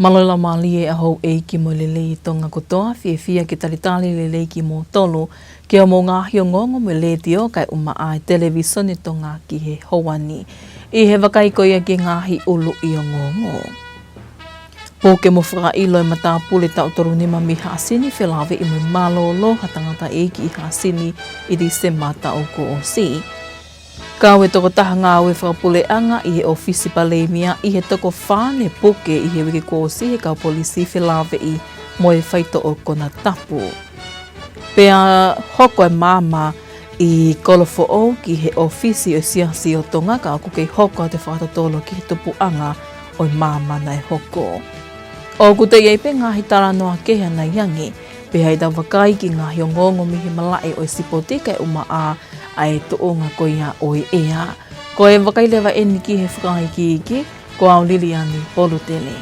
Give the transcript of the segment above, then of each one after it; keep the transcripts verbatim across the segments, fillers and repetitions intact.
Mālō e laumālie ʻa houʻeiki mo e lelei ʻi Tonga kotoa, fiefia ke talitali lelei kimoutolu ki hoʻomou ngaahi ongoongo mei he Letiō kae ʻumaʻā e Televisone Tonga ki he houa ni. ʻI he vakai ko ia ki he ngaahi ʻuluʻi ongoongo. Puke mo fakaʻilo e matāpule taʻu tolunima mei Haʻasini felāveʻi mo e mālōlō ha tangataʻeiki ʻi Haʻasini ʻi Tīsema taʻu kuo ʻosi. Kau e tokotaha ngāue fakapuleʻanga ʻi he ʻōfisi Palēmia ʻi he toko fā ne puke ʻi he uike kuo ʻosi ʻe he kau polisi felāveʻi mo e faitoʻo konatapu. Pea hoko e maama ʻi Kolofoʻou ki he ʻōfisi ʻo e Siasi ʻo Tonga, ka ʻoku kei hoko atu e fakatotolo ki he tupuʻanga ʻo e maama naʻe hoko. ʻOku toe ʻi ai pē ngaahi talanoa kehe ʻanai ange, pea ʻi heʻetau vakai ki he ngaahi ongoongo mei he malaʻe ʻo e sipoti kae ʻumaʻā ʻa e tuʻunga ko ia ʻo e ʻea. Ko e vakai leva eni ki he fakaikiiki, ko au Liliani Polutele.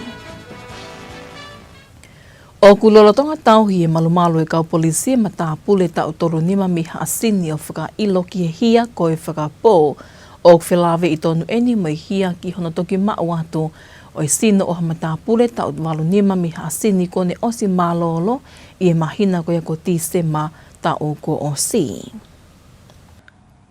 ʻOku lolotonga tauhi ʻe he malumalu ʻo e kau polisi e matāpule taʻu tolunima mei Haʻasini ʻo fakaʻilo ki he hia ko e fakapō ʻoku felāveʻi tonu eni mo e hia ki hono toki maʻu atu ʻo e sino ʻo ha matāpule taʻu valunima mei Haʻasini kuo ne ʻosi mālōlō ʻi he māhina ko ia ko Tīsema taʻu kuo ʻosi.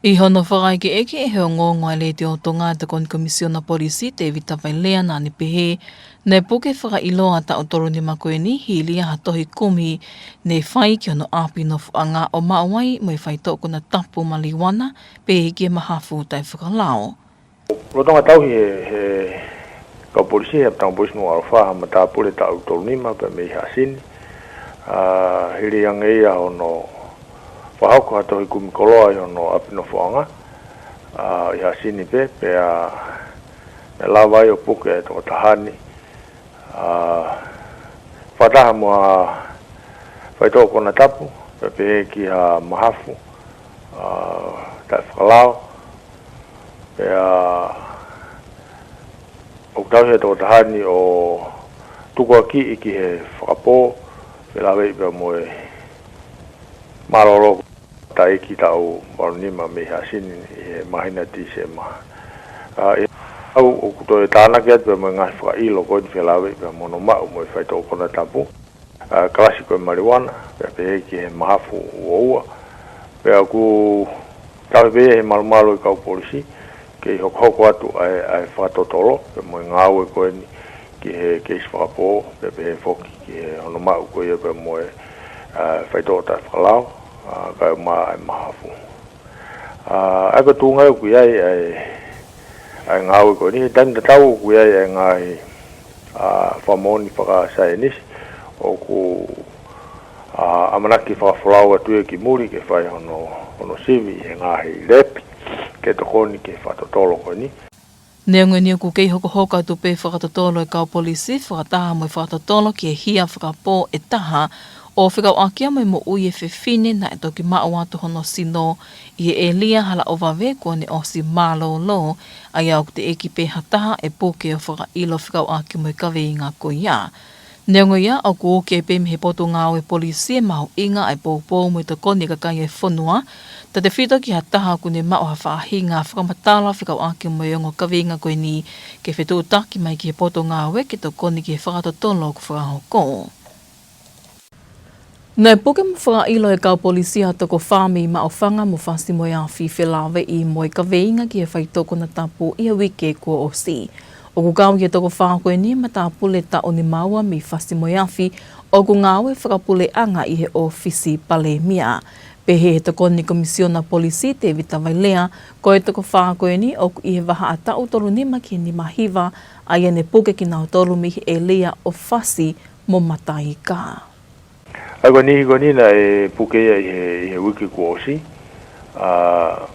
ʻI hono fakaʻekeʻeke ʻe he ongoongo ʻa e Letiō Tonga ʻa e Tokoni Komisiona Polisi, Tēvita Vailea, naʻa ne pehē naʻe puke fakaʻiloa taʻu tolunima ko eni hili ia ha tohi kumi ne fai ki hono ʻapi nofoʻanga ʻo maʻu ai mo e faitoʻo konatapu maliuana pehē ki he mahafu taʻefakalao. Lolotonga tauhi ʻe he, he kau polisi, he ʻapitanga polisi Nukuʻalofa, ha matāpule taʻu tolunima pea mei Haʻasini. ʻA, hili ange ia hono fakahoko ha tohi kumi koloa ʻi hono ʻapi nofoʻanga, ʻa, ʻi Haʻasini pē, pea naʻe lava ai ʻo puke e tokotaha ni, ʻa, fakataha mo ha faitoʻo konatapu, pea pehē ki ha mahafu, ʻa, taʻefakalao, pea ʻoku tauhi e tokotaha ni ʻo tukuakiʻi ki he fakapō, felāveʻi pea mo e mālōlō taʻeiki taʻu valunima mei Haʻasini ʻi he māhina Tīsema. ʻA, ʻi he ʻaho ʻoku toe tānaki atu pea mo e ngaahi fakaʻilo ko eni felāveʻi pea mo hono maʻu mo e faitoʻo konatapu, ʻa, kalasi ko e maliuana, pea pehē ki he mahafu ua ua. Pea ʻoku tauhi pē ʻe he malumalu ʻo e kau polisi kei hokohoko atu ʻa e, ʻa e fakatotolo, pea mo e ngāue ko eni ki he keisi fakapō, pea pehē foki ki he hono maʻu ko ia pea mo e, ʻa, faitoʻo taʻefakalao, ʻa, kae ʻumaʻā e mahafu. ʻA, ʻa ia ko e tuʻunga ʻoku ʻi ai ʻa e, ʻa e ngāue ko eni, he taimi tatau ʻoku ʻi ai ʻa e ngaahi, ʻa, fakamoʻoni fakasaienisi, ʻoku, ʻa, ʻamanaki fakafolau atu ia ki muli ke fai hono, hono sivi ʻi he ngaahi lepi, ke tokoni ke fakatotolo ko eni. Neongo eni ʻoku kei hokohoko atu pē fakatotolo ʻa e kau polisi, fakataha mo e fakatotolo ki he hia fakapō ʻe taha, ʻo fekauʻaki ia mo e moʻui ʻa e fefine naʻe toki maʻu atu hono sino ʻi he ʻēlia Halaʻovave kuo ne ʻosi mālōlō, ʻa ia ʻoku teʻeki pē ha taha ʻe puke ʻo fakaʻilo fekauʻaki mo e kaveinga ko ia. Neongo ia, ʻoku uki pē mei he Potungāue Polisi e mahuʻinga ʻa e poupou mo e tokoni ʻa e kakai ʻo e fonua, tautefito ki ha taha ʻoku ne maʻu ha faʻahinga fakamatala fekauʻaki mo e ongo kaveinga ko eni, ke fetuʻutaki mai ki he Potungāue ke tokoni ki he fakatotolo ʻoku fakahoko. Naʻe puke mo fakaʻilo ʻe he kau polisi ha toko fā mei Maʻufanga mo Fasi-moe-Afi felāveʻi mo e kaveinga ki he faitoʻo konatapu ʻi he uike kuo ʻosi. ʻOku kau ʻi he toko fā ko eni matāpule taʻu nima ua mei Fasi-moe-Afi ʻoku ngāue fakapuleʻanga ʻi he ʻōfisi Palēmia. Pehē ʻe he Tokoni Komisiona Polisi, Tēvita Vailea, ko e toko fā ko eni ʻoku ʻi he vahaʻa taʻu tolunima ki he nimahiva, ʻa ia ne puke kinautolu mei he ʻēlia ʻo Fasi mo Mataika. ʻA ia ko e niʻihi ko eni naʻe puke ia ʻi he, ʻi he uike kuo ʻosi, ʻa,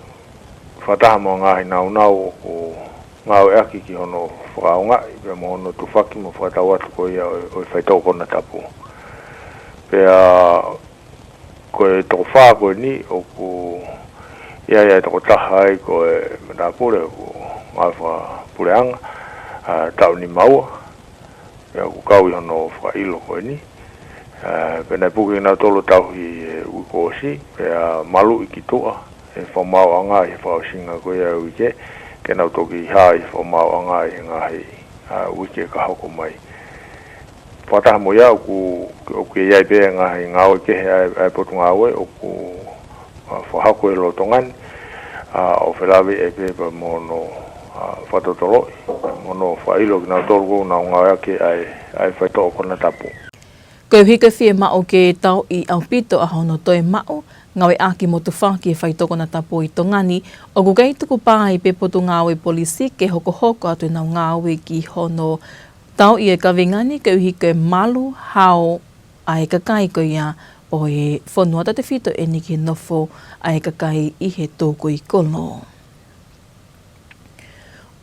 fakataha mo e ngaahi nāunau ʻoku ngāueʻaki ki hono fakaʻaongaʻi, pea mo hono tufaki mo fakatau atu ko ia ʻo, ʻo e faitoʻo konatapu. Pea ko e toko fā ko eni ʻoku ʻi ai ʻa e toko taha ai ko e matāpule ʻoku ngāue fakapuleʻanga, ʻa, taʻu nima ua, pea ʻoku kau ʻi hono fakaʻilo ko eni. ʻA, pea naʻe puke kinautolu tauhi he uike kuo ʻosi, pea maluʻi ki tuʻa ʻe he fakamaauʻanga ʻi he fakaʻosinga ko ia ʻo e uike, ke nau toki hā ʻi he fakamaauʻanga ʻi he ngaahi, ʻa, uike ka hoko mai. Fakataha mo ia ʻoku, ʻoku ʻi ai pē ngaahi ngāue kehe ʻa e, ʻa e potungāue ʻoku, ʻa, fakahoko ʻi loto Tonga ni, ʻa, ʻo felāveʻi ai pē pea mo hono, ʻa, fakatotoloʻi, mo hono fakaʻilo kinautolu ʻoku nau ngāueʻaki ʻa e, ʻa e faitoʻo konatapu. Koeʻuhi ko e fiemaʻu ke tauʻi ʻaupito ʻa hono toe maʻu ngāueʻaki mo tufaki e faitoʻo konatapu ʻi Tonga ni, ʻoku kei tukupā ai pē potungāue polisi ke hokohoko atu ʻenau ngāue ki hono tauʻi e kaveinga ni koeʻuhi ko e malu hao ʻa e kakai ko ia ʻo e fonua, tautefito eni ki he nofo ʻa e kakai ʻi he tō ko ē ʻi kolo.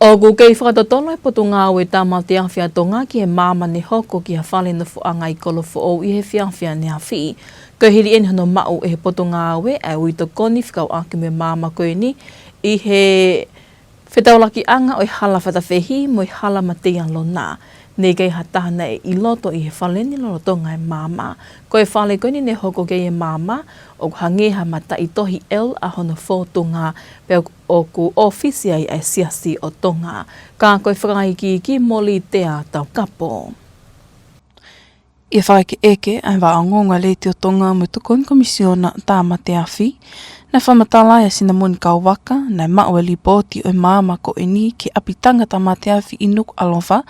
ʻOku kei fakatotolo e Potungāue Tāmate Afi ʻa Tonga ki he maama ne hoko ki ha fale nofoʻanga ʻi Kolofoʻou ʻi he efiafi ʻaneafi. Ko e hili eni hono maʻu ʻe he potungāue ʻa e ui tokoni fekauʻaki mo e maama ko eni ʻi he fetaulakiʻanga ʻo e hala Fatafehi mo e hala Mateia Lona. Naʻe ʻikai ha taha naʻe ʻi loto ʻi he fale ni lolotonga e maama. Ko e fale ko eni ne hoko ki ai e maama, ʻoku hangē ha mataʻitohi ʻe ua ʻa hono fōtunga, pea ʻoku ʻōfisi ai ʻa e Siasi ʻo Tonga. Ka ko e fakaikiiki mo Litea Taukapo. ʻI he fakaʻekeʻeke ʻa e Vaʻa Ongoongo ʻa e Letiō Tonga mo e Tokoni Komisiona Tāmate Afi, naʻe fakamatala ʻe Sinamoni Kauvaka naʻe maʻu e lipooti ʻo e maama ko eni ki he ʻapitanga tāmate afi ʻi Nukuʻalofa,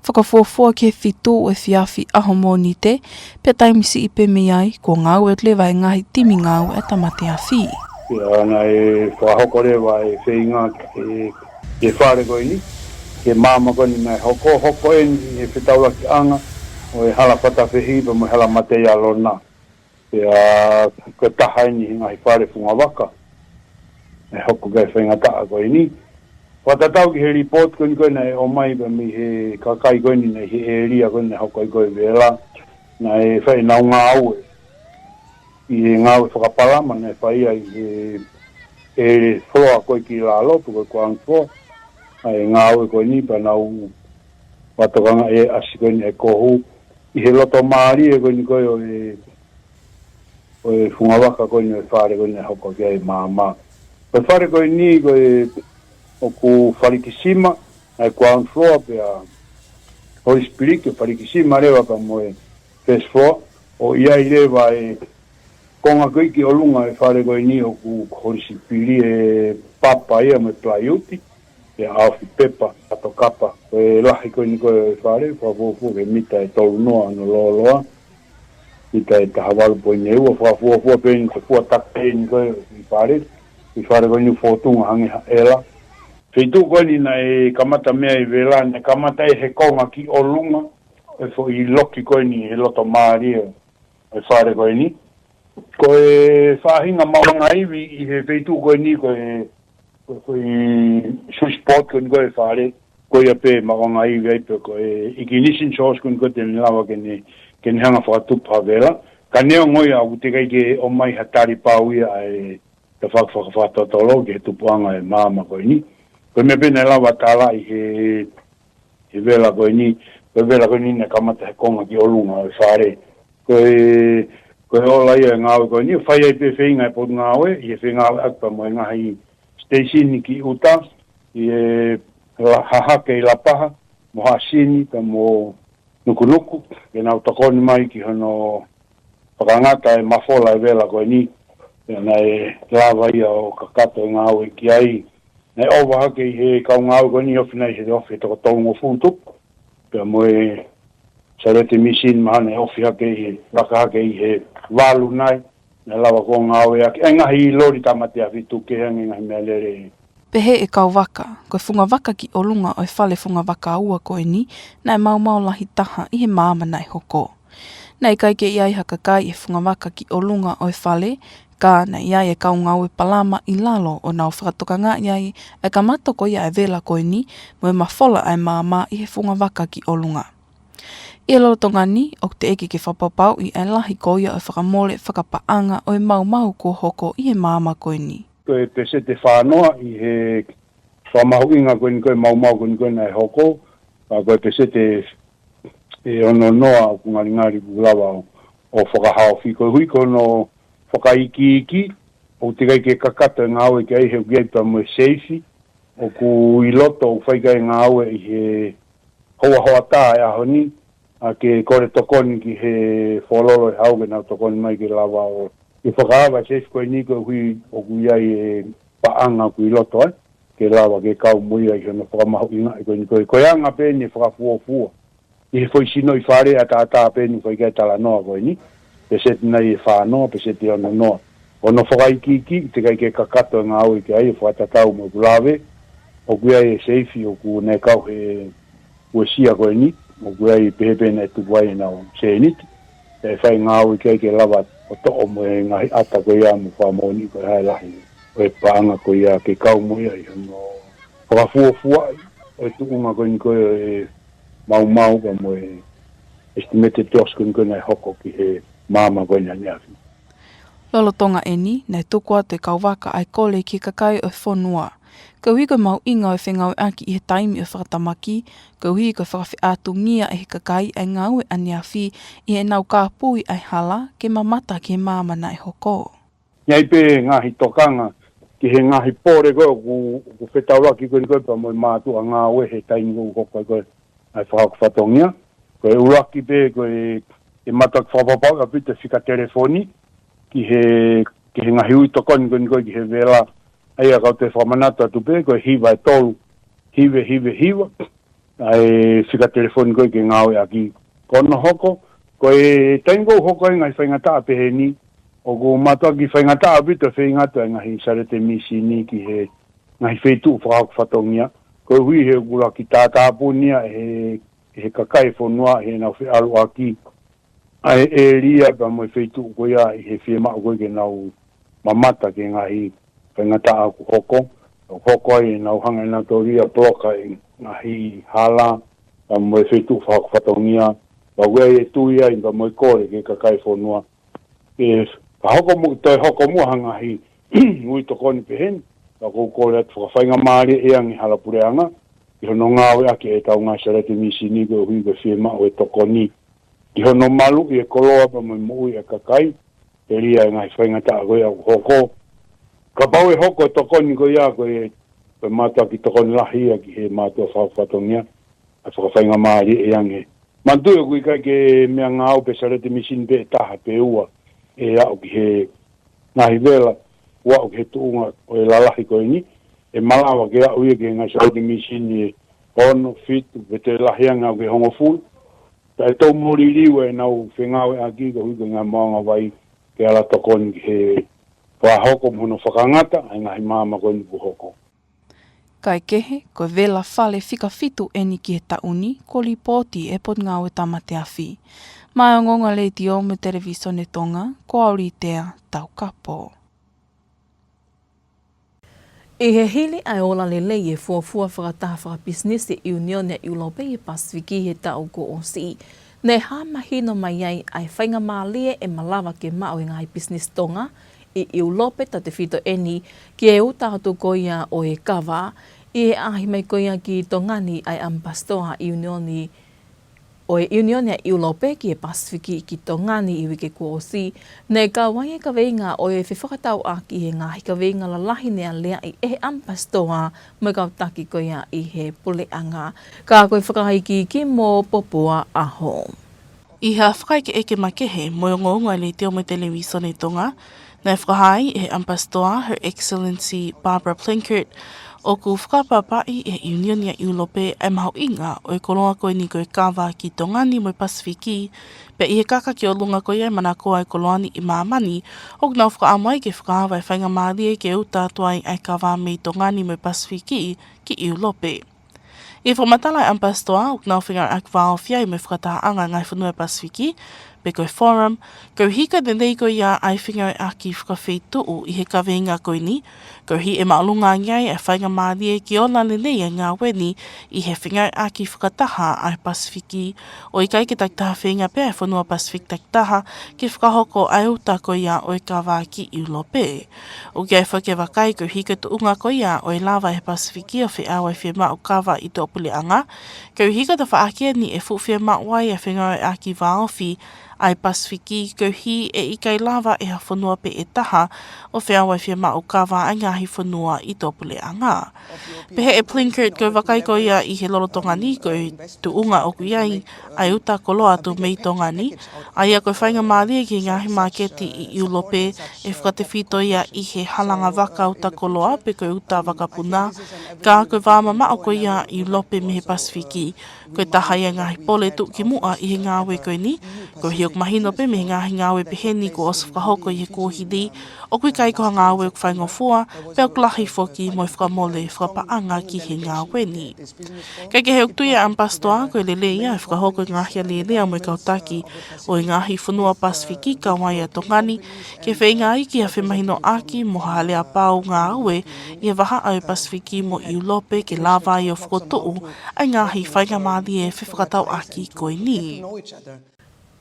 fakafuofua ki he fitu ʻo e efiafi ʻaho Mōnite, pea taimi siʻi pē mei ai, kuo ngāue atu leva e ngaahi timi ngāue ʻa e tāmate afi. Pea naʻe fakahoko leva e feinga ke, ke fale ko eni, ke maama ko eni naʻe hoko, hoko eni ʻi he fetaulakiʻanga ʻo e hala Fatafehi pea mo e hala Mateia Lona. Pea ko e taha eni he ngaahi fale fungavaka naʻe hoko ki ai e faingataʻa ko eni. Fakatatau ki he lipooti ko eni ko ē naʻe ʻomai pea mei he kakai ko eni naʻe ʻi he ʻēlia ko eni naʻe hoko ai ko ē e vela, naʻe fai ʻenau ngāue ʻi he ngāue fakapalama naʻe fai ai ʻi he ʻēlia floor ko ē ki lalo, pe ko e ground floor, ʻa e ngāue ko eni pea nau fakatokangaʻi e ʻasi ko eni e kohu ʻi he loto mālie ko eni ko ē ʻo e ʻo e fungavaka ko eni ʻo e fale ko eni naʻe hoko ki ai e maama. Ko e fale ko eni ko e ʻoku falikisima, ʻa e ground floor pea holisipiliki, falikisima leva pea mo e first floor, ʻo ʻi ai leva e konga ko ē ki ʻolunga e fale ko eni ʻoku holisipili e papa ia mo e plaiuti, pea ʻaofi pepa, ʻato kapa. Ko e lahi ko eni ko ē ʻo e fale, fakafuofua ki he mita ʻe tolu noa hono lōloa, mita ʻe taha valu poini ua, fakafuofua pē eni ko e fuatakai eni ko ē ʻi fale, ʻi fale ko eni fōtunga hangē ha ʻela. Feituʻu ko eni naʻe kamata mei ai e vela, naʻe kamata ʻi he konga ki ʻolunga, e foʻi loki ko eni he loto mālie ʻo e fale ko eni. Ko e faʻahinga maʻuʻanga ivi ʻi he feituʻu ko eni ko e, ko e, ko e sweet spot ko eni ko e fale, ko ia pē maʻuʻanga ivi ai pē ko e ignition source ko eni ko e te ne lava ke ne, ke ne hanga fakatupu ha vela. Ka neongo ia ʻoku teʻeki ai ke ʻomai ha tali pau ia ʻa e tafaʻaki fakafakatotolo ki he tupuʻanga e maama ko eni. Ko e meʻa pē naʻe lava tālaʻi he he vela ko eni, ko e vela ko eni naʻe kamata he konga ki ʻolunga ʻo e fale. Ko e, ko e ola ia e ngāue ko eni, ʻo fai ai pē feinga e potungāue, ʻi he fengāueʻaki pea mo e ngaahi station ki ʻuta, ʻi he la-, Hahake ʻi Lapaha, mo Haʻasini, pea mo Nukunuku, ke nau tokoni mai ki hono fakangata e mafola e vela ko eni, pea naʻe lava ia ʻo kakato e ngāue ki ai. Naʻe ʻova hake ʻi he kau ngāue ko eni ofi nai he ofi he toko tolungofulu tupu. Pea mo e saliote machine mahalo naʻe ofi hake ʻi he, laka hake ʻi he valu nai, naʻe lava ko ē ngāueʻaki. ʻA e ngaahi loli tāmate afi tuku kehe ange ngaahi meʻalele. Pehē ʻe Kauvaka, ko e fungavaka ki ʻolunga ʻo e fale fungavaka ua ko eni, naʻe maumau lahi taha ʻi he maama naʻe hoko. Naʻe ʻikai ke ʻi ai ha kakai ʻi he fungavaka ki ʻolunga ʻo e fale, ka naʻe ʻi ai e kau ngāue palama ʻi lalo ʻo nau fakatokangaʻi ai ʻa e kamata ko ia e vela ko eni, mo e mafola ʻa e maama ʻi he fungavaka ki ʻolunga. ʻI he lolotonga ni, ʻoku teʻeki ke fakapapauʻi ʻa e lahi ko ia ʻo e fakamole fakapaʻanga ʻo e maumau kuo hoko ʻi he maama ko eni. Ko e peseti ʻe fā noa ʻi he fakamahuʻinga ko eni ko e maumau ko eni ko ē naʻe hoko, ka ko e peseti ʻe ono noa ʻoku ngalingali kuo lava ʻo, ʻo fakahaofi. Koeʻuhi ko hono fakaikiiki, ʻoku teʻeki ai ke kakato e ngāue ki ai he ʻoku ʻi ai pea mo e seifi, ʻoku ʻi loto ʻoku fai ki ai e ngāue ʻi he hoʻatā e ʻaho ni, ʻa ke kole tokoni ki he fololo e hau ke nau tokoni mai ke lava ʻo, ke fakaava e seifi ko eni koeʻuhi ʻoku ʻi ai e paʻanga ʻoku ʻi loto ai, ke lava ke kau mo ia ʻi hono fakamahuʻingaʻi ko eni ko e, ko e anga pē eni e fakafuofua. ʻI he foʻi sinoʻi fale ʻataʻatā pē eni ʻoku fai ki ai e talanoa ko eni, peseti nai ʻe fā noa, peseti ʻe ono noa. ʻO hono fakaikiiki, teʻeki ai ke kakato e ngāue ki ai, ʻo fakatatau mo ʻeku lave, ʻoku ʻi ai e seifi ʻoku ne kau he uesia ko eni, ʻoku ʻi ai pehē pē naʻe tuku ai ʻenau sēniti, ʻe fai ngāue ki ai ke lava ʻo toʻo mo e ngaahi ʻata ko ia mo fakamoʻoni ko e hā e lahi ʻo e paʻanga ko ia ke kau mo ia ʻi hono fakafuofuaʻi ʻo e tuʻunga ko eni ko e maumau pea mo e estimated loss ko eni ko e naʻe hoko ki he maama ko eni ʻaneafi. Lolotonga eni, naʻe tuku atu e kau vaka ʻa e kole ki he kakai ʻo e fonua. Koeʻuhi ko e mahuʻinga ʻo e fengāueʻaki ʻi he taimi ʻo e fakatamaki, koeʻuhi ko e fakafeʻātungia ʻe he kakai ʻa e ngāue ʻaneafi ʻi heʻenau kāpui ʻa e hala ke mamata ki he maama naʻe hoko. ʻI ai pē ngaahi tokanga ki he ngaahi pole ko ē ʻoku, ʻoku fetaulaki ko eni ko ē pea mo e mātuʻa ngāue he taimi ko ē ʻoku hoko ai ko ē ʻa e fakahoko fatongia. Ko e ʻuluaki pē ko e, e mātuʻaki fakapapauʻi ʻaupito e fika telefoni ki he, ki he ngaahi ui tokoni ko eni ko ē ki he vela. ʻA ia kau toe fakamanatu atu pē ko e hiva ʻe tolu, hiva hiva hiva, ʻa e fika telefoni ko ē ke ngāueʻaki. Ko hono hoko, ko e taimi ko ē ʻoku hoko ai e ngaahi faingataʻa pehē ni, ʻoku mātuʻaki faingataʻa ʻaupito e feinga atu ʻa e ngaahi sāliote misini ki he ngaahi feituʻu fakahoko fatongia, koeʻuhi he ʻoku ʻuluaki tātāpuni ia ʻe he, ʻe he kakai e fonua ʻi heʻenau feʻaluʻaki ʻa e ʻēlia pea mo e feituʻu ko ia ʻi he fiemaʻu ko ē ke nau mamata ki he ngaahi faingataʻa ʻoku hoko, ʻoku hoko ai ʻenau hanga ʻe nautolu ia ʻo poloka e ngaahi hala pea mo e feituʻu fakahoko fatongia, pea ʻoku ʻi ai e tui ai pea mo e kole ki he kakai e fonua ke fakahoko mo, toe hoko muʻa ha ngaahi ui tokoni pehē ni, pea ʻoku ou kole atu fakafaingamālieʻi ange hala puleʻanga ʻi hono ngāueʻaki ʻetau ngaahi sāliote misini koeʻuhi ko e fiemaʻu e tokoni ʻi hono maluʻi e koloa pea mo e moʻui ʻa e kakai, telia e ngaahi faingataʻa ko ia ʻoku hoko. Kapau ʻe hoko e tokoni ko ia ko e, ko e mātuʻaki tokoni lahi ia ki he mātuʻa fakahoko fatongia, ʻa e fakafaingamālieʻi ange. Manatuʻi ʻoku ʻikai ke meʻangāue pe sāliote misini pē ʻe taha pe ua ʻe aʻu ki he ngaahi vela, ʻo aʻu ki he tuʻunga ʻo e lalahi ko eni, ʻe malava ke aʻu ia ki he ngaahi sāliote misini ʻe ono, fitu, pe toe lahi ange aʻu ki he hongofulu. Taʻe tau moliliu ʻenau fengāueʻaki koeʻuhi ko e ngaahi maʻuʻanga vai ke ala tokoni ki he fakahoko mo hono fakangata ʻa e ngaahi maama ko eni ʻoku hoko. Kae kehe, ko e vela fale fika fitu eni ki he taʻu ni, kuo lipooti ʻe he Potungāue Tāmate Afi. Maʻá e Ongoongo ʻa e Letiō mo e Televīsone Tonga, ko au Litea Taukapo. ʻI he hili ʻa e ola lelei e fuofua fakataha fakapisinisi ʻa e ʻIunioni ʻa ʻIulope ʻi he Pasifiki he taʻu kuo ʻosi, naʻe hā mahino mai ai ʻa e faingamālie ʻe malava ke maʻu ʻe he ngaahi pisinisi Tonga ʻi ʻIulope, tautefito eni ki he uta atu ko ia ʻo e kava, ʻi he ʻaʻahi mai ko ia ki Tonga ni ʻa e ʻAmipasitoa ʻa e ʻIunioni ʻo e ʻIunioni ʻa ʻIulope ki he Pasifiki ki Tonga ni ʻi he uike kuo ʻosi, naʻe kau ai e kaveinga ʻo e fefakatauʻaki ʻi he ngaahi kaveinga lalahi naʻe aleaʻi ʻe he ʻAmipasitoa mo e kau taki ko ia ʻi he puleʻanga. Ka ko e fakaikiiki mo Popua ʻAho. ʻI ha fakaʻekeʻeke makehe mo e Ongoongo ʻa e Letiō mo e Televīsone Tonga, naʻe fakahā ʻe he ʻAmipasitoa, Her Excellency Barbara Plinkett, ʻoku fakapapauʻi ʻe he ʻIunioni ʻa ʻIulope ʻa e mahuʻinga ʻo e koloa ko eni ko e kava ki Tonga ni mo e Pasifiki, pea ʻi he kaka ki ʻolunga ko ia e manakoa ʻa e koloa ni ʻi māmani, ʻoku nau fakaʻamu ai ke fakaava e faingamālie ke uta atu ai ʻa e kava mei Tonga ni mo e Pasifiki ki ʻIulope. ʻI he fakamatala ʻa e ʻAmipasitoa, ʻoku nau fengāueʻaki vāofi ai mo e fakatahaʻanga ʻa e ngaahi fonua ʻo e Pasifiki, pe ko e Forum, koeʻuhi ko e lelei ko ia ʻa e fengāueʻaki fakafeituʻu ʻi he kaveinga ko eni, koeʻuhi ʻe māʻolunga ange ai ʻa e faingamālie ke ola lelei ʻa e ngāue ni ʻi he fengāueʻaki fakataha ʻa e Pasifiki, ʻo ʻikai ke takitaha feinga pē ʻa e fonua Pasifiki takitaha ke fakahoko ʻa e uta ko ia ʻo e kava ki ʻIulope. ʻOku ʻi ai foki e vakai koeʻuhi ko e tuʻunga ko ia ʻo e lava ʻe he Pasifiki ʻo feʻao ʻa e fiemaʻu kava ʻi tuʻapuleʻanga, koeʻuhi ko e tafaʻaki eni ʻe fuʻu fiemaʻu ai ʻa e fengāueʻaki vāofi ʻa e Pasifiki, koeʻuhi ʻe ʻikai lava ʻe ha fonua pē ʻe taha ʻo feau ʻa e fiemaʻu kava ʻa e ngaahi fonua ʻi tuʻapuleʻanga. Pehē ʻe Plinkett, ko e vakai ko ia ʻi he lolotonga ni, ko e tuʻunga ʻoku ʻi ai ʻa e uta koloa atu mei Tonga ni, ʻa ia ko e faingamālie ki he ngaahi māketi ʻi ʻIulope, ʻe fakatefito ia ʻi he halanga vaka uta koloa pe ko e uta vakapuna, ka ko e vā mamaʻo ko ia ʻIulope mei he Pasifiki. Ko e taha ia e ngaahi pole tuʻukimuʻa ʻi he ngāue ko eni, koeʻuhi ʻoku mahino pē mei he ngaahi ngāue pehē ni kuo ʻosi fakahoko ʻi he kuohili, ʻoku ʻikai ko ha ngāue ʻoku faingofua, pea ʻoku lahi foki mo e fakamole fakapaʻanga ki he ngāue ni. Kae kehe, ʻoku tui ʻa e ʻAmipasitoa ko e lelei ia e fakahoko e ngaahi alēlea mo e kau taki ʻo e ngaahi fonua Pasifiki, kau ai ʻa Tonga ni, ke feinga ai ki ha femahinoʻaki mo ha aleapau ngāue ʻi he vahaʻa ʻo e Pasifiki mo ʻIulope, ke lava ai ʻo fokotuʻu ʻa e ngaahi faingamālie fefakatauʻaki ko eni.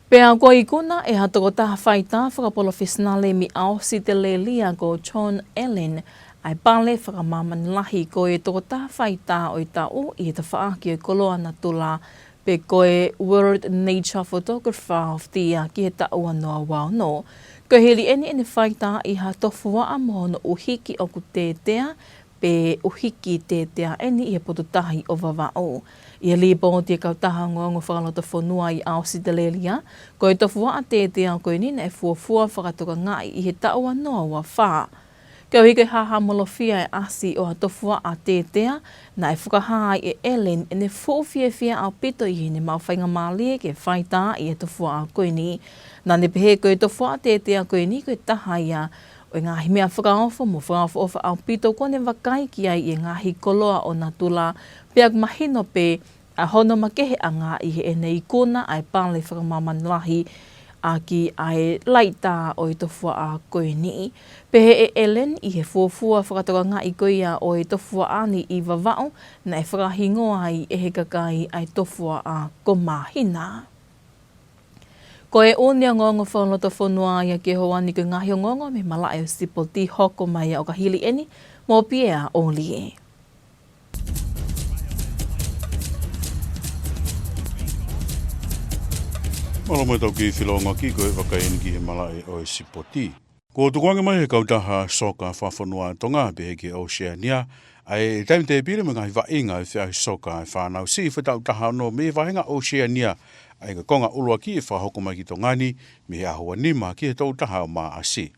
Pea kuo ikuna ʻe ha tokotaha faitā fakapalofesinale mei ʻAositelēlia ko John Allen ʻa e pale fakamāmani lahi ko e tokotaha faitā ʻo e taʻu ʻi he tafaʻaki ʻo e koloa natula, pe ko e World Nature Photographer of the Year ki he taʻu ua noa ua ono. Ko e hili eni ʻene faitā ʻi ha tofuaʻa mo hono ʻuhiki ʻoku tētea, pe ʻuhiki tētea eni ʻi he potu tahi ʻo Vavaʻu. ʻI he lipooti ʻa e kautaha ongoongo fakalotofonua ʻi ʻAositelēlia, ko e tofuaʻa tētea ko eni naʻe fuofua fakatokangaʻi ʻi he taʻu ua noa ua fā. Koeʻuhi ko e hāhāmolofia e ʻasi ʻo ha tofuaʻa tētea, naʻe fakahā ai ʻe Allen ʻene fuʻu fiefia ʻaupito ʻi heʻene maʻu faingamālie ke faitā ʻi he tofuaʻa ko eni. Naʻa ne pehē ko e tofuaʻa tētea ko eni ko e taha ia ʻo e ngaahi meʻa fakaofo mo fakaʻofoʻofa ʻaupito kuo ne vakai ki ai ʻi he ngaahi koloa ʻo natula, pea ʻoku mahino pē ʻa hono makeheʻanga ʻi heʻene ikuna ʻa e pale fakamāmani lahi ʻaki ʻa e laʻitā ʻo e tofuaʻa ko eni. Pehē ʻe Allen, ʻi he fuofua fakatokangaʻi ko ia ʻo e tofuaʻa ni ʻi Vavaʻu, naʻe fakahingoa ai ʻe he kakai ʻa e tofuaʻa ko Māhina. Ko e ʻū ongoongo fakalotofonua ia ki he ʻaho ni. Ko e ngaahi ongoongo mei he malaʻe ʻo e sipoti, hoko mai ʻo ka hili eni mo Piea ʻOlie. Mālō mo e tau kiʻi feʻiloaki, ko e vakai eni ki he malaʻe ʻo e sipoti. Kuo tukuange mai ʻe he kautaha soka fakafonua ʻa Tonga pehē ki he ʻOseania ʻa e taimitēpile mo e ngaahi vaʻinga ʻo e feʻauhi soka ʻa e fānau siʻi foʻi taʻu taha ono mei he vāhenga ʻOseania, ʻa ia ko e konga ʻuluaki ʻe fakahoko mai ki Tonga ni mei he ʻaho ua nima ki he tolu taha ʻo Māʻasi.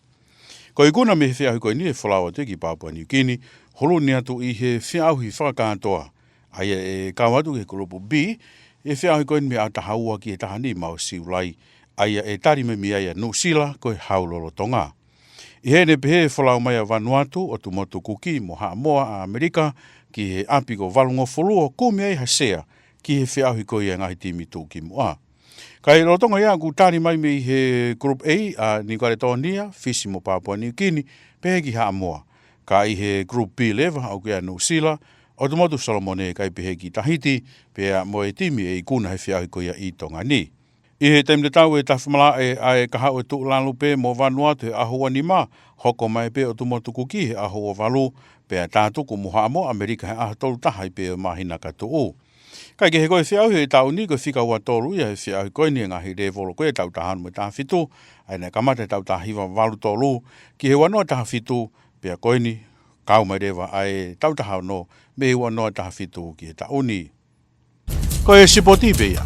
Ko e ikuna mei he feʻauhi ko eni ʻe folau atu ki Papua Niukini, hulu ni atu ʻi he feʻauhi fakakātoa, ʻa ia ʻe kau atu ki he kulupu B ʻi he feʻauhi ko eni mei he ʻaho taha ua ki he taha nima ʻo Siulai, ʻa ia ʻe tali mai mei ai ʻa Nuʻusila ko e hau lolotonga. ʻI heʻene pehē, ʻe folau mai ʻa Vanuatu, ʻOtu Motu Kuki mo Haʻamoa ʻa ʻAmelika ki he ʻapi ko Valungofulu ʻo kumi ai ha sea ki he feʻauhi ko ia ʻa e ngaahi timi tuʻukimuʻa. Ka ʻi he lolotonga ia ʻoku tali mai mei he Group A ʻa Niu Kaletōnia, Fisi mo Papua Niukini, pehē ki Haʻamoa. Ka ʻi he Group B leva ʻoku ʻi ai ʻa Nuʻusila, ʻOtu Motu Solomone kae pehē ki Tahiti, pea mo e timi ʻe ikuna he feʻauhi ko ia ʻi Tonga ni. ʻI he taimi tatau ʻe tafa malaʻe ʻa e kahaʻu ʻo Tuʻulalu pē mo Vanuatu he ʻaho ua nima, hoko mai pē ʻOtu Motu Kuki he ʻaho ua valu, pea tātuku mo Haʻamoa ʻAmelika he ʻaho tolu taha ʻi pē ʻo e māhina ka tuʻu. Kae kehe, ko e feʻauhi ʻo e taʻu ni ko e fika ua tolu ia he feʻauhi ko eni ʻa e ngaahi lēvolo ko ia taʻu taha ono mo e taha fitu, ʻa ia naʻe kamata he taʻu taha hiva valu tolu ki he ua noa taha fitu, pea ko eni kau mai leva ʻa e taʻu taha ono mei he ua noa taha fitu ki he taʻu ni. Ko e sipoti pē ia.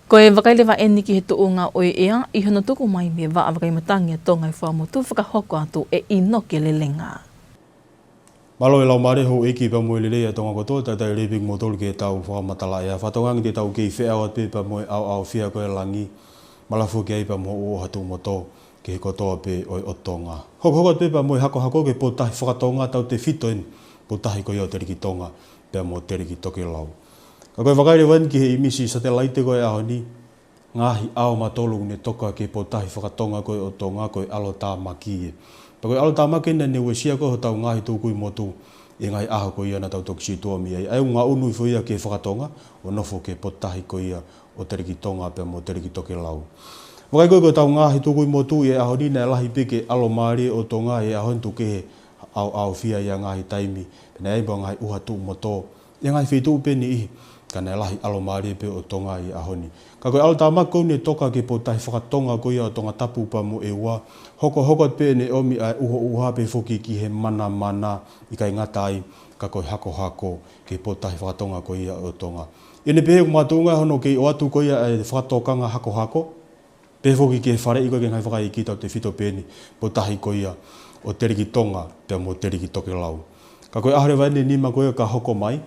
Ko e vakai leva eni ki he tuʻunga ʻo e ʻea ʻi hono tuku mai mei he Vaʻa Vakai Matangi ʻa Tonga ʻi Fuaʻamotu, fakahoko atu ʻe ʻInoke Lelenga. Mālō e laumālie houʻeiki pea mo e lelei ʻa Tonga kotoa, talitali lelei pē kimoutolu ki heʻetau fakamatala ʻea. Fakatokangaʻi te tau kei feʻao atu pē pea mo e ʻaoʻaofia ko ē ʻa langi, malava foki ai pea mo hoʻo ʻohatumoto ki he kotoa pē ʻo e ʻOtu Tonga. Hokohoko atu pē pea mo e hakohako ki he potutahi fakatonga, tautefito eni potutahi ko ia ʻo Teleki Tonga pea mo Teleki Tokelau. Ka ko e vakai leva eni ki he ʻīmisi satelaite ko ē ʻaho ni, ngaahi ʻao matolu ʻoku ne toka ki he potutahi fakatonga ko ē ʻo Tonga, ko e ʻAlo Tāmaki ē. Pea ko e ʻAlo Tāmaki naʻa ne uesia ko ē hotau ngaahi tukui motu ʻi he ngaahi ʻaho ko ia naʻa tau toki situʻa mei ai. ʻA ia ʻoku ngaʻunu hifo ia ki he fakatonga ʻo nofo ki he potutahi ko ia ʻo Teleki Tonga pea mo Teleki Tokelau. Vakai ko ē ki hotau ngaahi tukui motu ʻi he ʻaho ni, naʻe lahi pē ke ʻalomālie ʻo Tonga ʻi he ʻaho ni, tuku kehe ʻaoʻaofia ʻi he ngaahi taimi, pea naʻe ʻi ai pē ngaahi ʻuha tuʻu motu ʻi he ngaahi feituʻu pē ʻe niʻihi, ka naʻe lahi ʻalomālie pē ʻo Tonga ʻi he ʻaho ni. Ka ko e ʻalotāmaki ko eni ʻe toka ki he potutahi fakatonga ko ia ʻo Tongatapu pea mo ʻEua, hokohoko atu pē ʻene ʻomi ʻa e ʻuhoʻuha pehē foki ki he manamana, ʻikai ngata ai, ka ko e hakohako ki he potutahi fakatonga ko ia ʻo Tonga. ʻI heʻene pehē ʻoku makatuʻunga hono kei ʻoatu ko ia e fakatokanga hakohako, pehē foki ki he faleʻi ko ia ki he ngaahi fakaʻeiki tautefito pē ʻeni, potutahi ko ia ʻo Telikitonga pea mo Teliki Tokelau. Ka ko e ʻaho leva ʻeni ʻe nima ko ia ka hoko mai,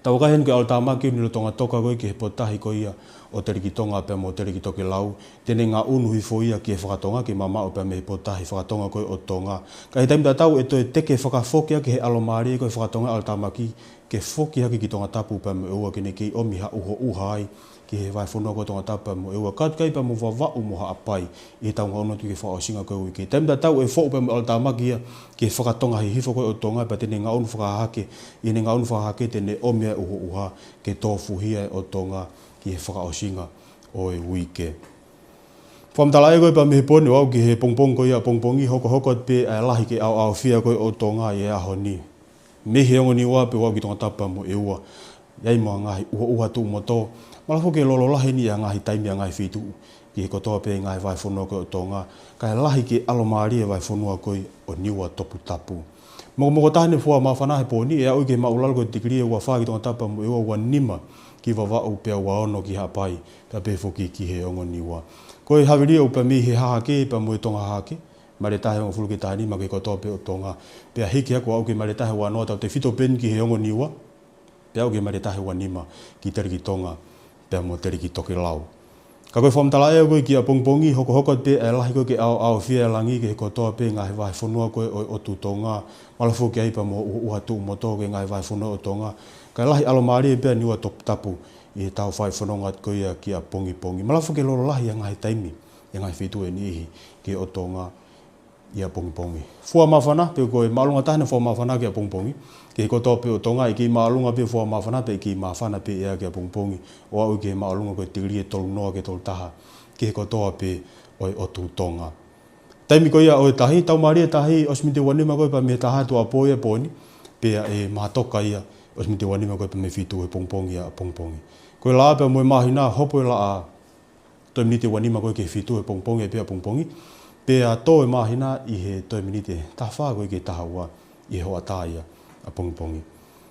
tau vakai heni ki he ʻalotāmaki ʻo e lolotonga toka ko ia ki he potutahi ko ia ʻo Telikitonga pea mo Teliki Tokelau, te ne ngaʻunu hifo ia ki he fakatonga, ke mamaʻo pē mei he potutahi fakatonga ko ia ʻo Tonga. Ka ʻi he taimi tatau ʻe toe teke fakafoki ʻaki ʻe he ʻalomālie ko ia ʻo e fakatonga ʻalotāmaki, ke foki hake ki Tongatapu pea mo ʻEua ke ne kei ʻomi ha ʻuhoʻuha ai ki he vahefonua ko ia ʻo Tongatapu pea mo ʻEua, kae ʻikai pea mo Vavaʻu mo Haʻapai ʻi heʻetau ngaʻunu atu ki he fakaʻosinga ko ia ʻo e uike. Taimi tatau ʻe foʻu pea mo e ʻalotāmaki ia ki he fakatonga hihifo ko ia ʻo Tonga, pea te ne ngaʻunu fakahahake, ʻi heʻene ngaʻunu fakahahake te ne ʻomi ʻa e ʻuhoʻuha ke tofuhia ʻe he ʻOtua ki he fakaʻosinga ʻo e uike. Fakamatala ē ko ia pea mei he pō ni ʻo aʻu ki he pongipongi ko ia ʻapongipongi, hokohoko atu pē ʻa e lahi ke ʻaoʻaofia ko ia ʻo Tonga ʻi he ʻaho ni. Mei he ongo Niua pē ʻo aʻu ki Tongatapu pea mo ʻEua, ʻi ai mo e ngaahi ʻuhoʻuha tuʻu motu, mahalo foki ke lolo lahi ʻeni ʻa e ngaahi taimi ʻa e ngaahi feituʻu ki he kotoa pē ngaahi vahefonua ko ia ʻo Tonga, kae lahi ke ʻalomālie e vahefonua ko ia ʻo Niua toputapu. Mokomoko taha ʻeni e fua māfana he pō ni, ʻe aʻu ki he māʻulalo ko e tikilī ʻe ua fā ki Tongatapu pea mo ʻEua, ua nima ki Vavaʻu pea ua ono ki Haʻapai, pea pehē foki ki he ongo Niua. Ko e havili ʻo pē mei he hahake pea mo e tonga hahake, maile taha hongofulu ki he taha nima ki he kotoa pē ʻo Tonga, pea hiki hake ʻo aʻu ki he maile taha ua noa tautefito pē ʻeni ki he ongo Niua, pea aʻu ki he maile taha ua nima ki Telikitonga pea mo Teliki Tokelau. Ka ko e fakamatala ē ko ia ki ʻapongipongi, hokohoko atu pē ʻa e lahi ko ia ke ʻaoʻaofia e langi ki he kotoa pē ngaahi vahefonua ko ia ʻo e ʻotu Tonga, mahalo foki ke ʻi ai pea mo e ʻuhoʻuha tuʻu motu ki he ngaahi vahefonua ʻo Tonga, kae lahi ʻalomālie pē ʻa Niua toputapu ʻi heʻetau fai fononga atu ko ia ki ʻapongipongi. Mahalo foki ke lolo lahi ʻa e ngaahi taimi ʻa e ngaahi feituʻu ʻe niʻihi ki ʻo Tonga ʻi ʻapongipongi. Fua māfana, pe ko e māʻolunga taha ʻeni e fua māfana ki ʻapongipongi, ki he kotoa pē ʻo Tonga, ʻe kei māʻolunga pē fua māfana, pea ʻe kei māfana pē ʻa e ʻea ki ʻapongipongi, ʻo aʻu ki he māʻolunga ko e tikilī ʻe tolu noa ki he tolu taha ki he kotoa pē ʻo e ʻotu Tonga. Taimi ko ia ʻo e tahi, tau mālie e tahi ʻosi miniti ua nima ko ia pea mei he taha tuʻuapō ʻi he pō ni, pea ʻe mātoka ia ʻosi miniti ua nima ko ia pea mei he fitu he pongipongi ʻapongipongi. Ko e laʻā pea mo e māhina, hopo e laʻā toe miniti ua nima ko ia ki he fitu he pongipongi ʻi he pē ʻapongipongi, pea tō e māhina ʻi he toe miniti ʻe taha fā ko ia ki he taha ua ʻi he hoʻatā ia ʻapongipongi.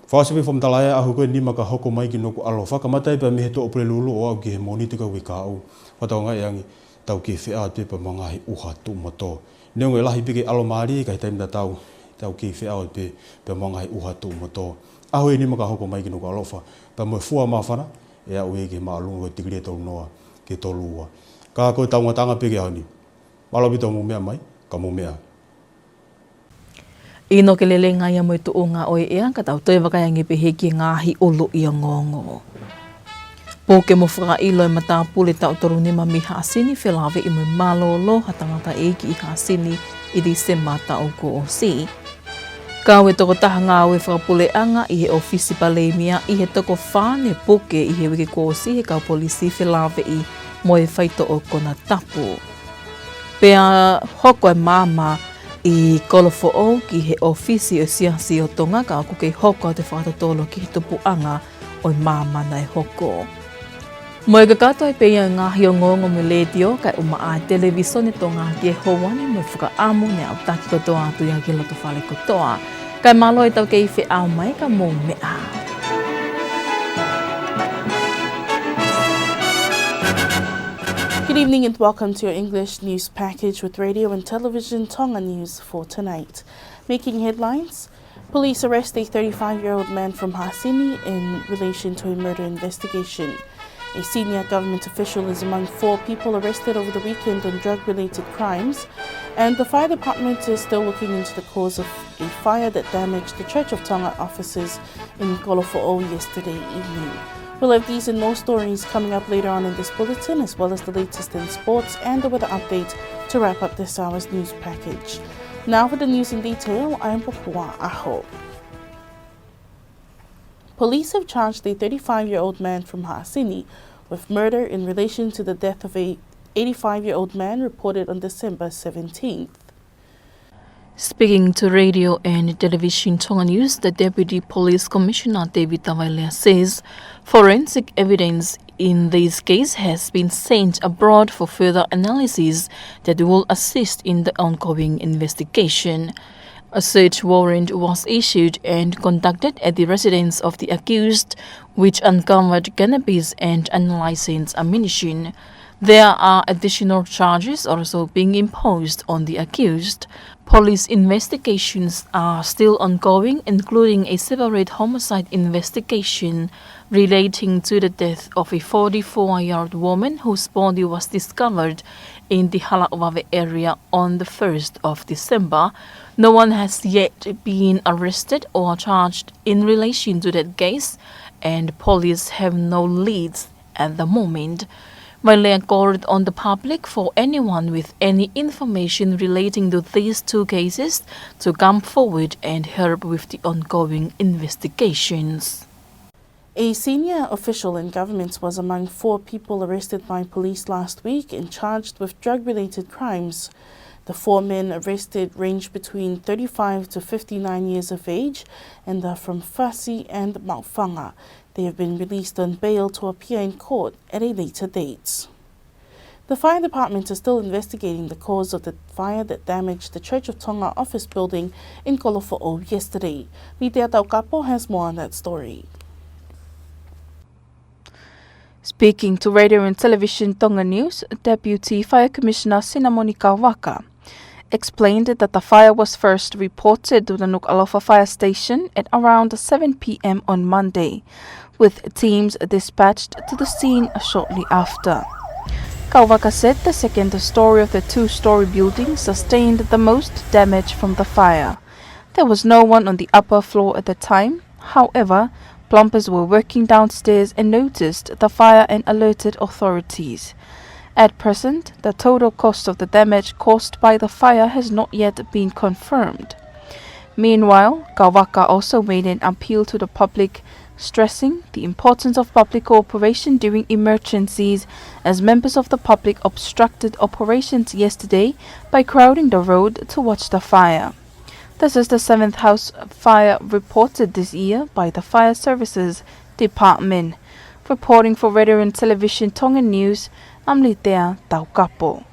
Fakaʻosi pē fakamatala ē ʻa e ʻaho ko ē ʻe nima ka hoko mai ki hoku ʻaloʻofa, kamata ai pea mei he tuʻa Pulelulu ʻo aʻu ki he Mōnite ko ia ʻoku kei kahaʻu. Fakatauange ange, tau kei feʻao atu pē pea mo e ngaahi ʻuha tuʻu motu. Neongo e lahi pē ke ʻalomālie, ka ʻi he taimi tatau tau kei feʻao atu pē pea mo e ngaahi ʻuha tuʻu motu. ʻAho ʻe nima ka hoko mai ki hoku ʻaloʻofa, pea mo e fua māfana, ʻe aʻu ia ki he māʻolunga ko e tikilī ʻe tolu noa ki he tolu ua. Ka ko e tau ngataʻanga pē ki he ʻaho ni. Mālō ʻaupito hoʻomou meʻa mai, ka mou meʻa ā. ʻInoke lelei ngā ia mo e tuʻunga ʻo e ʻea, ka tau toe vakai ange pē heni ki he ngaahi ʻuluʻi ongoongo. Puke mo fakaʻilo e matāpule taʻu tolu nima mei Haʻasini felāveʻi mo e mālōlō ha tangataʻeiki ʻi Haʻasini ʻi Tīsema taʻu kuo ʻosi. Kau e tokotaha ngāue fakapuleʻanga ʻi he ʻōfisi Palēmia ʻi he toko fā ne puke ʻi he uike kuo ʻosi ʻe he kau polisi felāveʻi mo e faitoʻo konatapu. Pea hoko e maama ʻi Kolofoʻou ki he ʻōfisi ʻo e Siasi ʻo Tonga, ka ʻoku kei hoko atu e fakatotolo ki he tupuʻanga ʻo e maama naʻe hoko. Mo e kakato ai pē ia e ngaahi ongoongo mei he Letiō kae ʻumaʻā e Televīsone Tonga ki he houa ni, mo e fakaʻamu ne aʻutaki kotoa atu ia ki he lotofale kotoa. Kae mālō e tau kei feʻao mai, ka mou meʻa ā. Good evening and welcome to your English news package with Radio and Television Tonga News for tonight. Making headlines, police arrest a thirty-five-year-old man from Haʻasini in relation to a murder investigation. A senior government official is among four people arrested over the weekend on drug-related crimes, and the fire department is still looking into the cause of a fire that damaged the Church of Tonga offices in Kolofoʻou yesterday evening. We'll have these and more stories coming up later on in this bulletin, as well as the latest in sports and the weather update to wrap up this hour's news package. Now for the news in detail, I am Popua Aho. Police have charged a thirty-five-year-old man from Haʻasini with murder in relation to the death of a eighty-five-year-old man reported on December seventeenth. Speaking to Radio and Television Tonga News, the Deputy Police Commissioner David Tavailea says forensic evidence in this case has been sent abroad for further analysis that will assist in the ongoing investigation. A search warrant was issued and conducted at the residence of the accused, which uncovered cannabis and unlicensed ammunition. There are additional charges also being imposed on the accused. Police investigations are still ongoing, including a separate homicide investigation relating to the death of a forty-four-year-old woman whose body was discovered in the Halaʻavave area on the first of December. No one has yet been arrested or charged in relation to that case, and police have no leads at the moment. Vailea called on the public for anyone with any information relating to these two cases to come forward and help with the ongoing investigations. A senior official in government was among four people arrested by police last week and charged with drug-related crimes. The four men arrested range between thirty-five to fifty-nine years of age and are from Fasi and Maʻufanga. They have been released on bail to appear in court at a later date. The fire department is still investigating the cause of the fire that damaged the Church of Tonga office building in Kolofoʻou yesterday. Litea Taukapo has more on that story. Speaking to Radio and Television Tonga News, Deputy Fire Commissioner Sinamoni Kawaka explained that the fire was first reported to the Nukuʻalofa Fire Station at around seven p.m. on Monday, with teams dispatched to the scene shortly after. Kawaka said the second story of the two-story building sustained the most damage from the fire. There was no one on the upper floor at the time. However, plumbers were working downstairs and noticed the fire and alerted authorities. At present, the total cost of the damage caused by the fire has not yet been confirmed. Meanwhile, Kawaka also made an appeal to the public, stressing the importance of public cooperation during emergencies, as members of the public obstructed operations yesterday by crowding the road to watch the fire. This is the seventh house fire reported this year by the Fire Services Department. Reporting for Radio and Television Tonga News, I'm Litea Taukapo.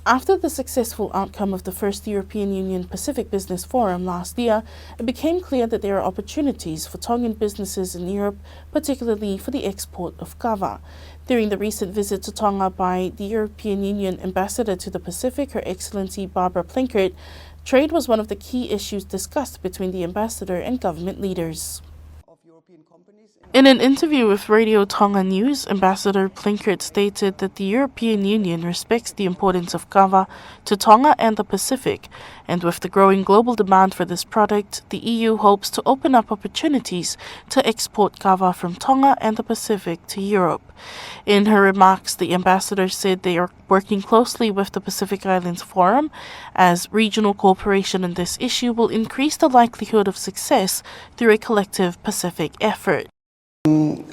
After the successful outcome of the first European Union Pacific Business Forum last year, it became clear that there are opportunities for Tongan businesses in Europe, particularly for the export of kava. During the recent visit to Tonga by the European Union Ambassador to the Pacific, Her Excellency Barbara Plinkert, trade was one of the key issues discussed between the ambassador and government leaders. In an interview with Radio Tonga News, Ambassador Plinkert stated that the European Union respects the importance of kava to Tonga and the Pacific, and with the growing global demand for this product, the E U hopes to open up opportunities to export kava from Tonga and the Pacific to Europe. In her remarks, the ambassador said they are working closely with the Pacific Islands Forum, as regional cooperation in this issue will increase the likelihood of success through a collective Pacific effort.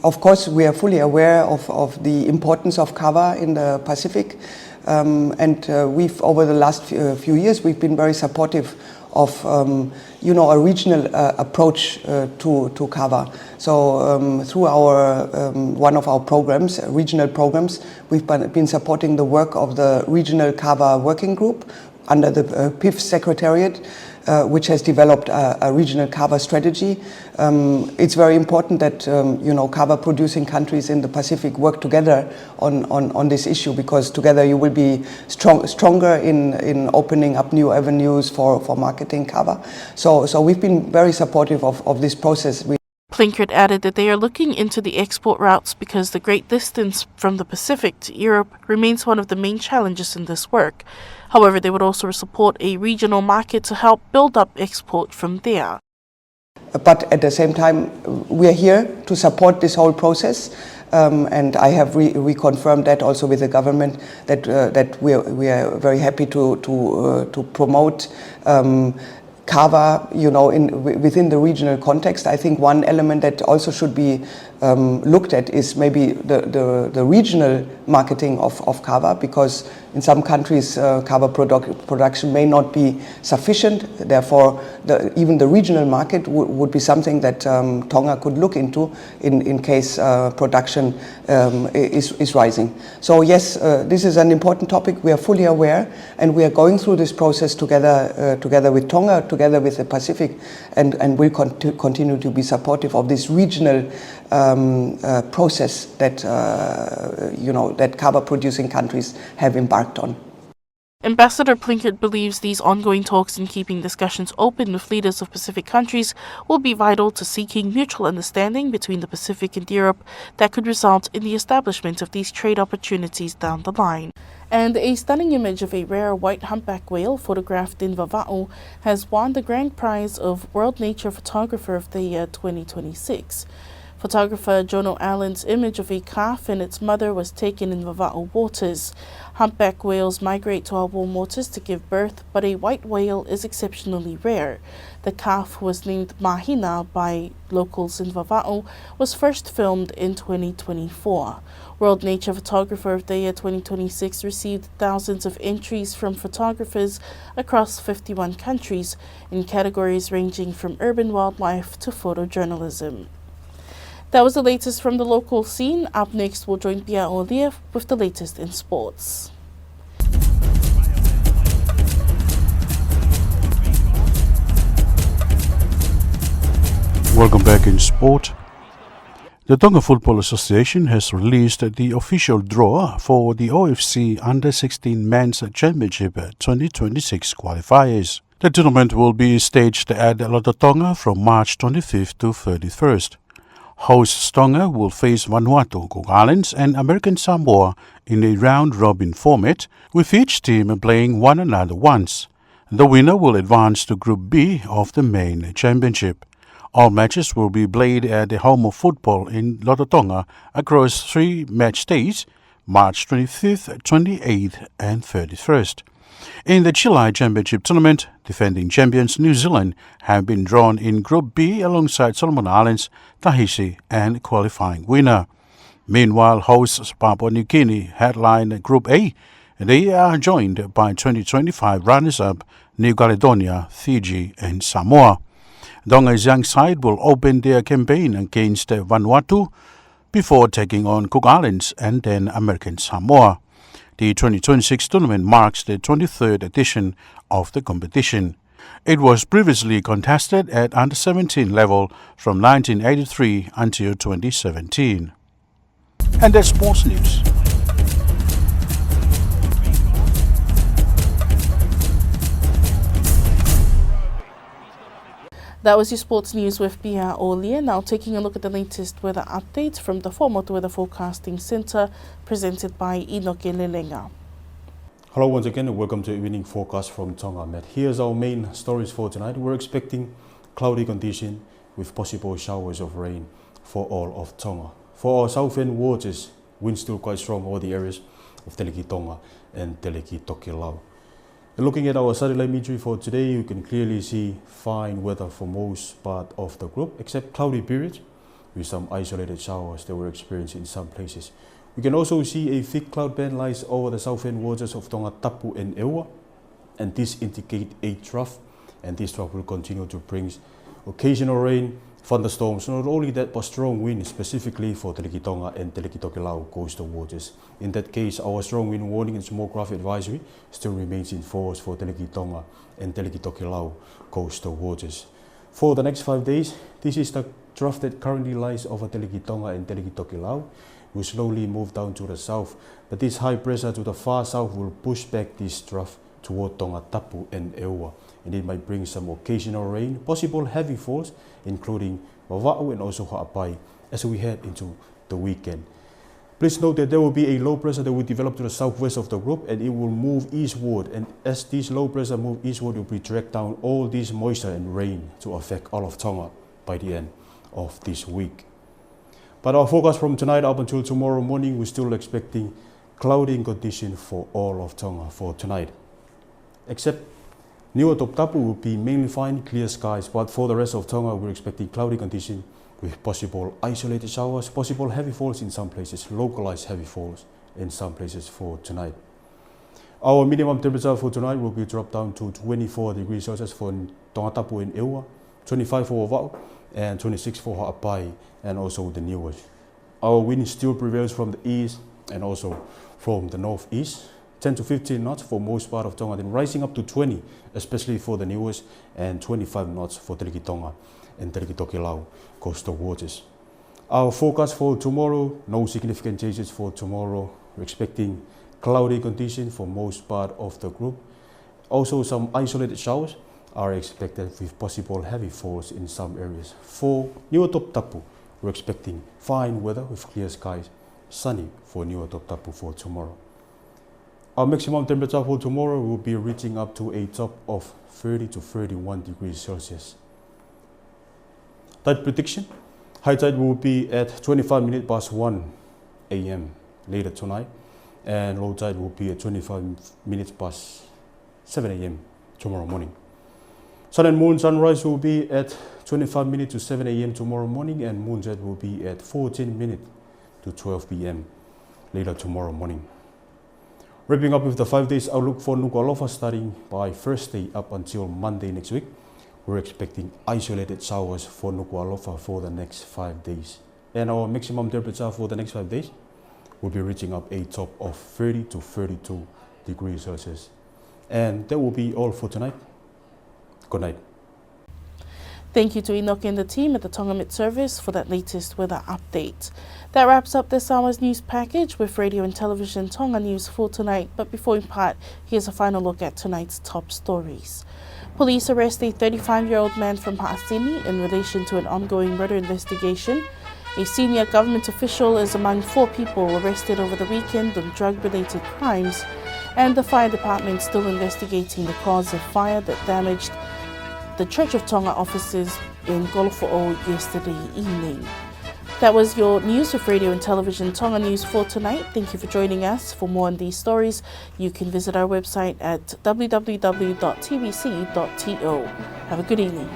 Of course, we are fully aware of, of the importance of kava in the Pacific, um, and, uh, we've, over the last few, few years, we've been very supportive of, um, you know, a regional, uh, approach, uh, to, to kava. So, um, through our, um, one of our programs, uh, regional programs, we've been, been supporting the work of the Regional Kava Working Group under the, uh, PIF Secretariat, uh, which has developed a, a regional kava strategy. Um, it's very important that, um, you know, kava producing countries in the Pacific work together on, on, on this issue, because together you will be strong, stronger in, in opening up new avenues for, for marketing kava. So, so we've been very supportive of, of this process. We Plinkert added that they are looking into the export routes because the great distance from the Pacific to Europe remains one of the main challenges in this work. However, they would also support a regional market to help build up export from there. But at the same time, we are here to support this whole process, um, and I have re-, reconfirmed that also with the government, that, uh, that we are, we are very happy to, to, uh, to promote, um, kava, you know, in, wi-, within the regional context. I think one element that also should be, um, looked at is maybe the, the, the regional marketing of, of kava, because in some countries, uh, kava product, production may not be sufficient. Therefore, the, even the regional market w- would be something that, um, Tonga could look into in, in case, uh, production, um, i- is, is rising. So yes, uh, this is an important topic. We are fully aware, and we are going through this process together, uh, together with Tonga, together with the Pacific, and, and we'll con- continue to be supportive of this regional, um, uh, process that, uh, you know, that kava producing countries have embarked on. Ambassador Plinkett believes these ongoing talks in keeping discussions open with leaders of Pacific countries will be vital to seeking mutual understanding between the Pacific and Europe that could result in the establishment of these trade opportunities down the line. And a stunning image of a rare white humpback whale photographed in Vavaʻu has won the grand prize of World Nature Photographer of the Year twenty twenty-six. Photographer Jono Allen's image of a calf and its mother was taken in Vavaʻu waters. Humpback whales migrate to our warm waters to give birth, but a white whale is exceptionally rare. The calf, was named Mahina by locals in Vavaʻu, was first filmed in twenty twenty-four. World Nature Photographer of the Year twenty twenty-six received thousands of entries from photographers across fifty-one countries in categories ranging from urban wildlife to photojournalism. That was the latest from the local scene. Up next, we'll join Pia Olia with the latest in sports. Welcome back in sport. The Tonga Football Association has released the official draw for the O F C Under sixteen Men's Championship twenty twenty-six qualifiers. The tournament will be staged at Lototonga from March twenty-fifth to thirty-first. Hosts Tonga will face Vanuatu, Cook Islands, and American Samoa in a round-robin format, with each team playing one another once. The winner will advance to Group B of the main championship. All matches will be played at the Home of Football in Lototonga across three match days, March twenty-fifth, twenty-eighth, and thirty-first. In the July Championship tournament, defending champions New Zealand have been drawn in Group B alongside Solomon Islands, Tahiti, and qualifying winner. Meanwhile, hosts Papua New Guinea headline Group A, and they are joined by twenty twenty-five runners-up New Caledonia, Fiji, and Samoa. Tonga's young side will open their campaign against Vanuatu before taking on Cook Islands and then American Samoa. The twenty twenty-six tournament marks the twenty-third edition of the competition. It was previously contested at under seventeen level from nineteen eighty-three until twenty seventeen. And that's sports news. That was your sports news with Pia Olia. Now taking a look at the latest weather update from the Fuaʻamotu Weather Forecasting Centre, presented by Inoke Lelenga. Hello once again and welcome to Evening Forecast from Tonga Met. Here's our main stories for tonight. We're expecting cloudy condition with possible showers of rain for all of Tonga. For our southern waters, winds still quite strong over the areas of Te Leki Tonga and Te Leki Tokelau. And looking at our satellite imagery for today, you can clearly see fine weather for most part of the group, except cloudy periods with some isolated showers that were experienced in some places. We can also see a thick cloud band lies over the southern waters of Tongatapu and ʻEua, and this indicate a trough, and this trough will continue to bring occasional rain, thunderstorms, not only that, but strong wind, specifically for Te Leki Tonga and Te Leki Tokelau coastal waters. In that case, our strong wind warning and small craft advisory still remains in force for Te Leki Tonga and Te Leki Tokelau coastal waters. For the next five days, this is the trough that currently lies over Te Leki Tonga and Te Leki Tokelau. It will slowly move down to the south, but this high pressure to the far south will push back this trough toward Tongatapu and ʻEua, and it might bring some occasional rain, possible heavy falls, including Vavaʻu and also Haʻapai, as we head into the weekend. Please note that there will be a low pressure that will develop to the southwest of the group, and it will move eastward. And as this low pressure move eastward, it will be drag down all this moisture and rain to affect all of Tonga by the end of this week. But our forecast from tonight up until tomorrow morning, we're still expecting cloudy condition for all of Tonga for tonight. Except Niuatoputapu will be mainly fine, clear skies, but for the rest of Tonga, we're expecting cloudy condition with possible isolated showers, possible heavy falls in some places, localized heavy falls in some places for tonight. Our minimum temperature for tonight will be dropped down to twenty-four degrees Celsius for Tongatapu and ʻEua, twenty-five for Vavaʻu, and twenty-six for Haʻapai, and also the Niuas. Our wind still prevails from the east and also from the northeast, ten to fifteen knots for most part of Tonga, then rising up to twenty, especially for the Niuas, and twenty-five knots for Telekitonga and Telekitokelau coastal waters. Our forecast for tomorrow, no significant changes for tomorrow. We're expecting cloudy conditions for most part of the group. Also, some isolated showers are expected with possible heavy falls in some areas. For Niuatoputapu, we're expecting fine weather with clear skies, sunny for Niuatoputapu for tomorrow. Our maximum temperature for tomorrow will be reaching up to a top of thirty to thirty-one degrees Celsius. Tide prediction. High tide will be at twenty-five minutes past one A M later tonight, and low tide will be at twenty-five minutes past seven A M tomorrow morning. Sun and moon sunrise will be at twenty-five minutes to seven A M tomorrow morning, and moonset will be at fourteen minutes to twelve P M later tomorrow morning. Wrapping up with the five days outlook for Nukuʻalofa, starting by Thursday up until Monday next week, we're expecting isolated showers for Nukuʻalofa for the next five days. And our maximum temperature for the next five days will be reaching up a top of thirty to thirty-two degrees Celsius. And that will be all for tonight. Good night. Thank you to Enoch and the team at the Tonga Met Service for that latest weather update. That wraps up this hour's news package with Radio and Television Tonga News for tonight. But before we part, here's a final look at tonight's top stories. Police arrest a thirty-five-year-old man from Haʻasini in relation to an ongoing murder investigation. A senior government official is among four people arrested over the weekend on drug-related crimes, and the fire department still investigating the cause of fire that damaged the Church of Tonga offices in Kolofoʻou yesterday evening. That was your news with Radio and Television Tonga News for tonight. Thank you for joining us. For more on these stories, you can visit our website at W W W dot T B C dot T O. Have a good evening.